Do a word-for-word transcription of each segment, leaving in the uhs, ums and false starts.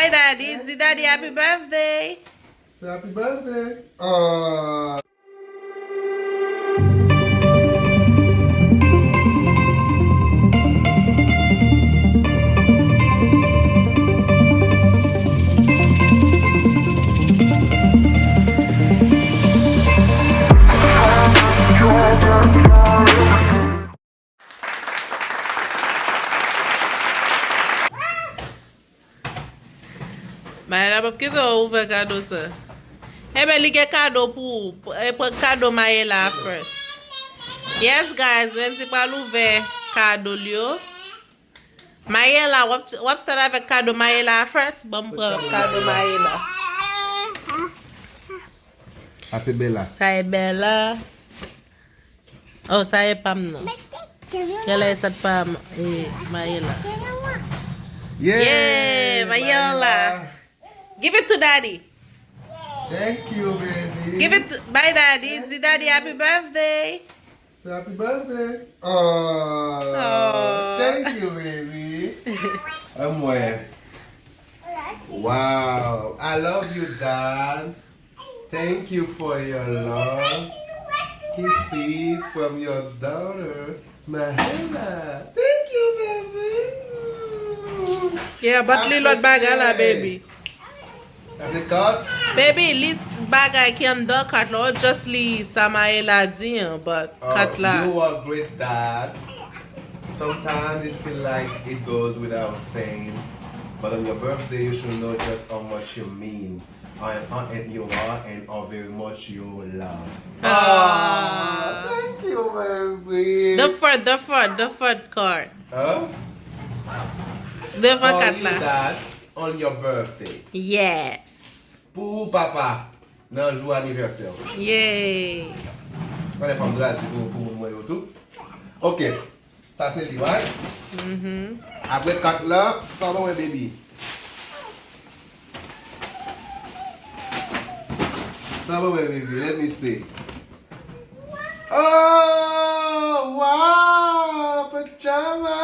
Hi, Daddy. Di Daddy happy birthday. Say happy birthday. Aww. Mayela p ap kite w ouvè kado sa. Enben, li gen kado pou ou. E pran kado Mayela a first. Yes, guys, Wendy pral ouvè kado l yo. Mayela, w ap, w ap start avèk kado Mayela a first? Ban m pran kado Mayela. Sa se Bella. Sa e Bella. Oh, sa e pa m nan. Genlè e sa t pa m, e, Mayela. Yeah, Mayela. Give it to Daddy. Thank you, baby. Give it to, bye, Daddy. Di Daddy happy birthday. Say happy birthday. Aww. Aww. Thank you, baby. Anmwey. Wow. I love you, Dad. Thank you for your love. Kisses from your daughter, Mahela. Thank you, baby. Yeah, bat li lòt bagay la, baby. Sa se kat? Baby, li s-, bagay ki anndan kat la, just li sa Mahela di an, but kat la. Oh, you are great, Dad. Sometimes it feel like it goes without saying, but on your birthday you should know just how much you mean. And, and, and you are and are very much your love. Ah. Ah, thank you, baby. The fourth, the fourth, the fourth card. Huh? Devan kat la. For you, Dad, on your birthday. Yes. Pou ou, papa, nan jou anivèsè w. Yay. Mwen lè fè m tradui pou, pou moun mwen yo tou. Ok. Sa se li, right? Mhm. Apre kat la, sa w ban mwen, baby? Sa w ban mwen, baby? Let me see. Oh, wow! Pajama!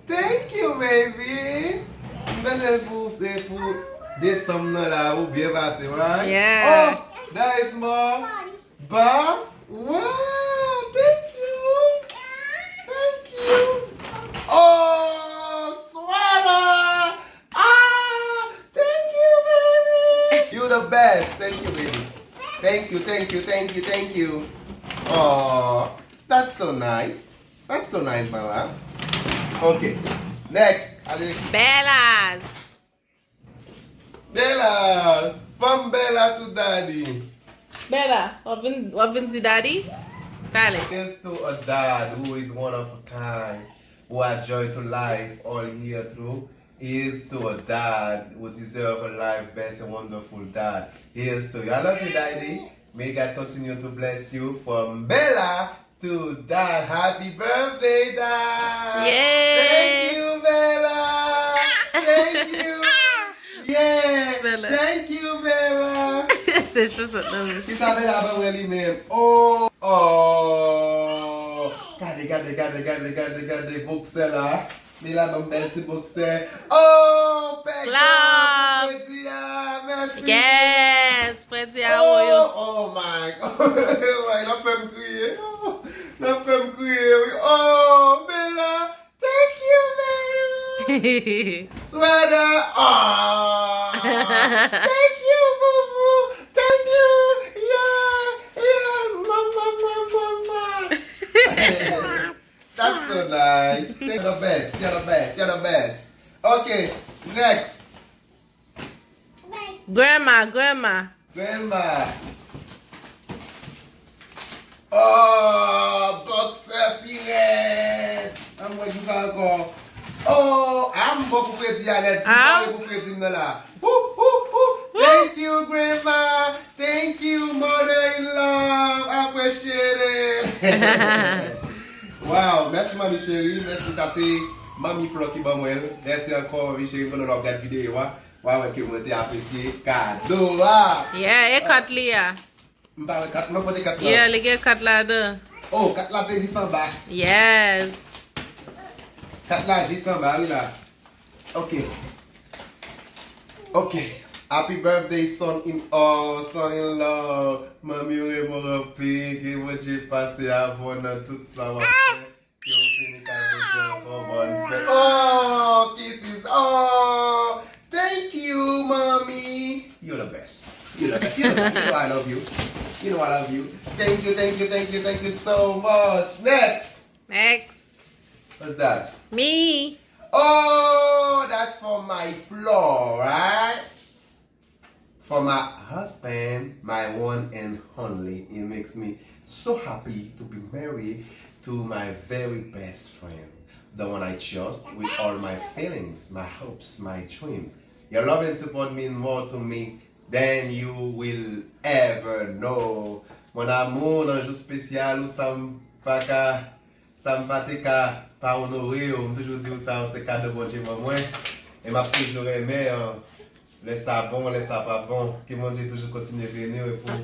Thank you, baby! M bezwen pou, se pou desanm nan la, ou byen pase, right? Yeah. Oh, there is more. Ba, wow, thank you. Thank you. Oh, sweater. Ah, thank you, baby. You the best. Thank you, baby. Thank you, thank you, thank you, thank you. Oh, that's so nice. That's so nice, mama. Okay. Next. Ale. Bellas. Bella! Fanm Bella to daddy! Bella, w ap vin, w ap vin di daddy? Talè. Here's to a dad who is one of a kind, who add joy to life all year through. Here's to a dad who deserve a life best and wonderful dad. Here's to you. I love you, daddy. May God continue to bless you from Bella to dad. Happy birthday, dad! Yay! Thank you, Bella! Thank you! Yeah! Bella. Thank you, Bella! Te chosèt nan bouch. Kisa Bella ban mwen li menm? Oh! Oh! Gade, gade, gade, gade, gade, gade boksè la. Mila ban m bèl ti boksè. Oh, pèk pou fredi a. Mèsi. Yes, fredi a woyo. Oh, oh my God. L ap fè m kriye. L ap fè m kriye, wi. Oh, Bella. Thank you, baby. Sweater. Oh. Thank you, boo boo. Thank you. Yeah, yeah. Mama, mama, mama. That's so nice. You're the best. You're the best. You're the best. Okay, next. Grandma, grandma. Grandma. Oh, boksè pirèt. Ann wè kisa ankò. Oh, a m bon pou fredi a nèt. Tou pare pou fredi m nan la. Woo, woo, woo. Thank you, grandma. Thank you, mother in love. Appreciate it. Wow, mèsi manmi cheri. Mèsi, sa se manmi Flò ki ban mwen l. Mèsi ankò manmi cheri, pandan w ap gad videyo a. W a wè ke mwen te apresye kado a. Yeah, e kat li a. M pa wè kat non, kote kat la? Yeah, li gen kat ladan. Oh, kat la te jis anba. Yes. Kat la jis anba, wi la. Ok. Ok. Happy birthday, son in, oh, son in law. Manmi w renmen w anpil. Ke Bondye pase avè w nan tout sa w ap fè. Ke w fini kay Bondye ankò, bòn fèt. Oh, kisses. Oh, thank you, mommy. You're the best. You're the best. You know, you know I love you. You know I love you. Thank you, thank you, thank you, thank you so much. Next. Next. What's that? Me. Oh, that's for my Flo, right? For my husband, my one and only. It makes me so happy to be married to my very best friend, the one I trust with all my feelings, my hopes, my dreams. Your love and support mean more to me than you will ever know. Mon amour, nan jou espesyal ou, sa m pa ka Sa m pa te ka pa onore w, m toujou di w sa, w se kado Bondye ban mwen. E m ap toujou renmen w. Lè sa bon, lè sa pa bon. Ke Bondye toujou kontinye beni w e pou w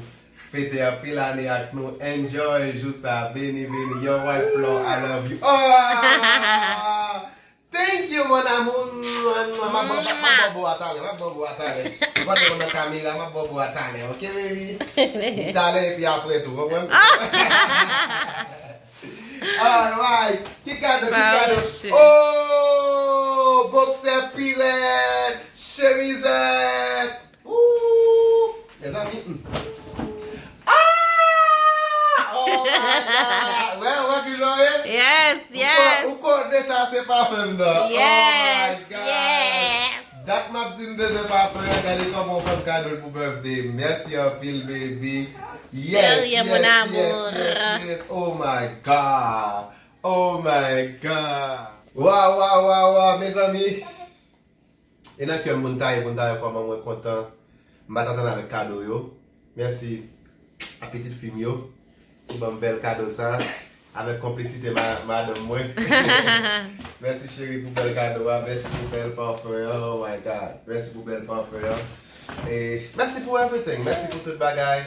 fete anpil ane ak nou. Enjoy jou sa, beni, beni. Your wife Flo, I love you. Oh! Thank you, mon amour. M ap bò, m ap bò, m ap bò bo a talè, m ap bò bo a talè. Ou pa te nan kamera, m ap bò bo a talè, ok, baby? Di talè epi apre tou, konprann? Alright. Ki kado, ki kado? Oh, boksè pi rèd, chemizèt. Ooh, mezanmi. Ah! Oh my God! Wè, wè ki jan ye? Yes, yes. Ou konnen sa se pafen m nan. Oh my Yes, God! yes. Dat m ap di m bezwen pafen an, gade kòman w fè m kado l pou birthday. Mèsi anpil, baby. Yes, De rien, yes, mon yes, amour. Yes, yes. Oh my God. Oh my God. Waw, waw, waw, waw, mezanmi. E nan kè m pou n ta ye, pou n ta wè kòman mwen kontan. M pa t atann avèk kado yo. Mèsi a pitit fi m yo ki ban m bèl kado sa. Avèk konplisite ma, madanm mwen. Mèsi cheri pou bèl kado a. Mèsi pou bèl pafen an. Oh my God. Mèsi pou bèl pafen an. E mèsi pou everything. Mèsi pou tout bagay.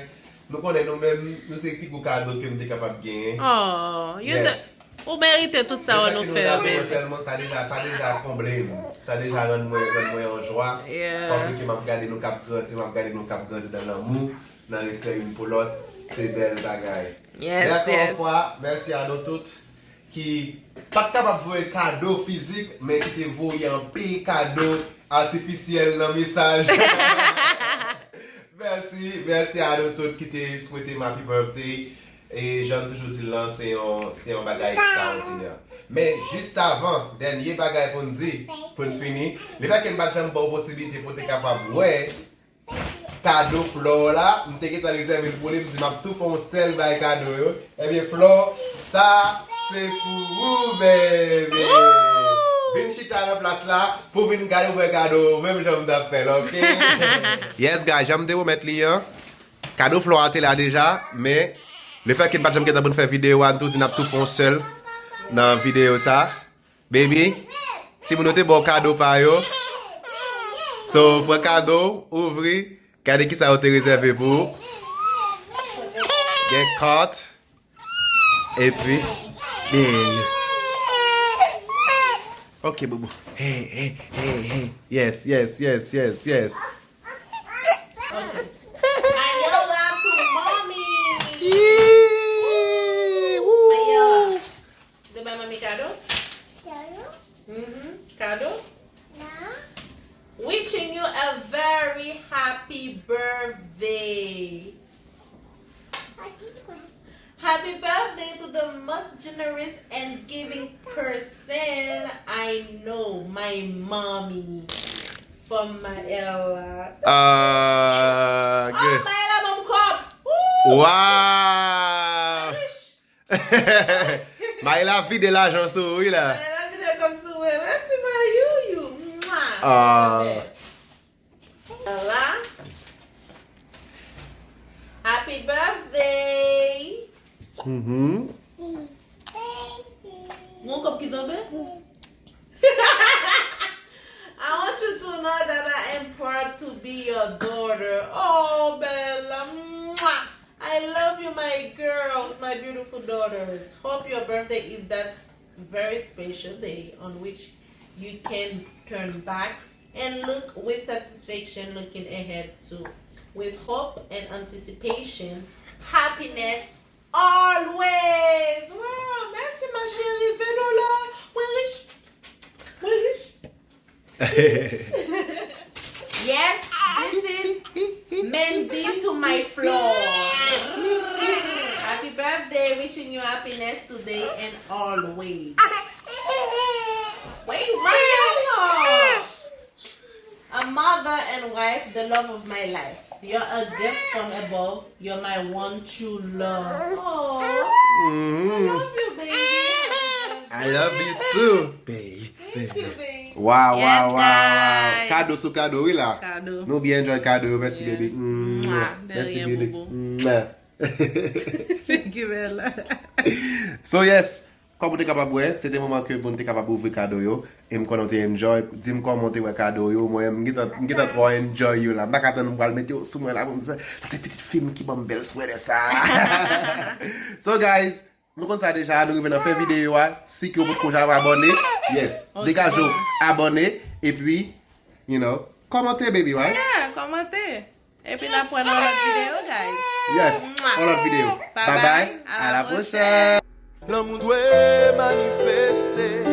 Nou konnen nou menm, nou se pi gwo kado ke m te kapab genyen. Oh, you Yes. Ou merite tout sa w nou fè, Lefèt ke nou baby. Sèlman, sa deja, sa deja konble m. Sa deja rann mwen, rann mwen an jwa. Yeah. Paske m ap gade nou k ap grandi, m ap gade nou k ap grandi nan lanmou, nan respè youn pou lòt. Se bèl bagay. Yes, Men ankò yon yes. fwa, mèsi a nou tout ki pa t kapab voye kado fizik, men ki te voye anpil kado atifisyèl nan mesaj. Mèsi, mèsi a nou tout ki te swete m happy birthday. E jan n toujou di l lan, se yon, se yon bagay ekstraòdinè. Men jis avan, dènye bagay pou n di, pou n fini, lefètke m pa t janm ba w posiblite pou w te kapab wè kado Flò la, m te gentan rezève l pou li, m di m ap tou fè yon sèl bay kado yo. Ebyen Flò, sa se pou ou, baby. Vin chita nan plas la pou vin gade ouvè kado, menm jan m t ap fè l, ok? Yes, guys, jan m te pwomèt li an, kado Flò a te la deja, men lefètke n pa t janm gentan pou n fè videyo a, n tou di n ap tou fè yon sèl nan videyo sa. Baby, timoun yo te ba w kado pa yo. So, pran kado, ouvri, gade kisa yo te rezève pou ou. Gen kart. Epi, big. Ok, boubou. Hey, hey, hey, hey. Yes, yes, yes, yes, yes. Ayala to mommy. Yee, woo. Ayala. Ou te bay manmi kado? Mhm. Kado? Wishing you a very happy birthday. Happy birthday to the most generous and giving person I know, my mommy. From Maëla. Ah, Oh, good. Maëla, ban m kòb. Woo! Wow! Riche. Maëla vide lajan sou ou, wi la. Maëla vide kòb sou mwen. Mèsi, Mayouyou. Mwah. Ah. The best. Voilà. Happy birthday. Mhm. Gon kòb ki tonbe? I want you to know that I am proud to be your daughter. Oh, Bella. Mwah. I love you, my girls, my beautiful daughters. Hope your birthday is that very special day on which you can turn back And look with satisfaction, looking ahead to, with hope and anticipation, happiness always. Wow, mèsi ma chérie, ven non la. Mwen rich. Mwen rich. Yes, this is Mandy to my floor. Happy birthday, wishing you happiness today and always. Wait, why y'all? A mother and wife, the love of my life. You're a gift from above. You're my one true love. Aww. I love you, baby. I love you too, baby. Thank you, baby. Wow, Yes, wow, wow, wow. Guys. Kado sou kado, wi la. Kado. Nou byen enjoy kado yo. Mèsi, Yeah. baby. Mwah. Mwah. De Mèsi, rien, baby. boubou. Mwah. Thank you, Bella. So, yes. Kòm ou te kapab wè, se te moman ke pou nou te kapab ouvri kado yo. E m konnen w te enjoy. Di m kòman w te wè kado yo. Mwen, m gentan m gentan twò enjoy yo la. M pa ka tann m pral mete yo sou mwen la pou m di sa. Sa se pitit fi m ki ban m bèl swètè sa. So, guys, nou konn sa deja. Nou rive nan fen videyo a. Si ke w potko janm abòne, yes. Ok. Degaje w, abòne. Epi, you know, kòmante, baby, right? Yeah, kòmante. Epi n ap wè nan lòt videyo, guys. Yes, on lòt videyo. Bye Bye bye, bye, à à la la prochaine. Lanmou dwe manifeste.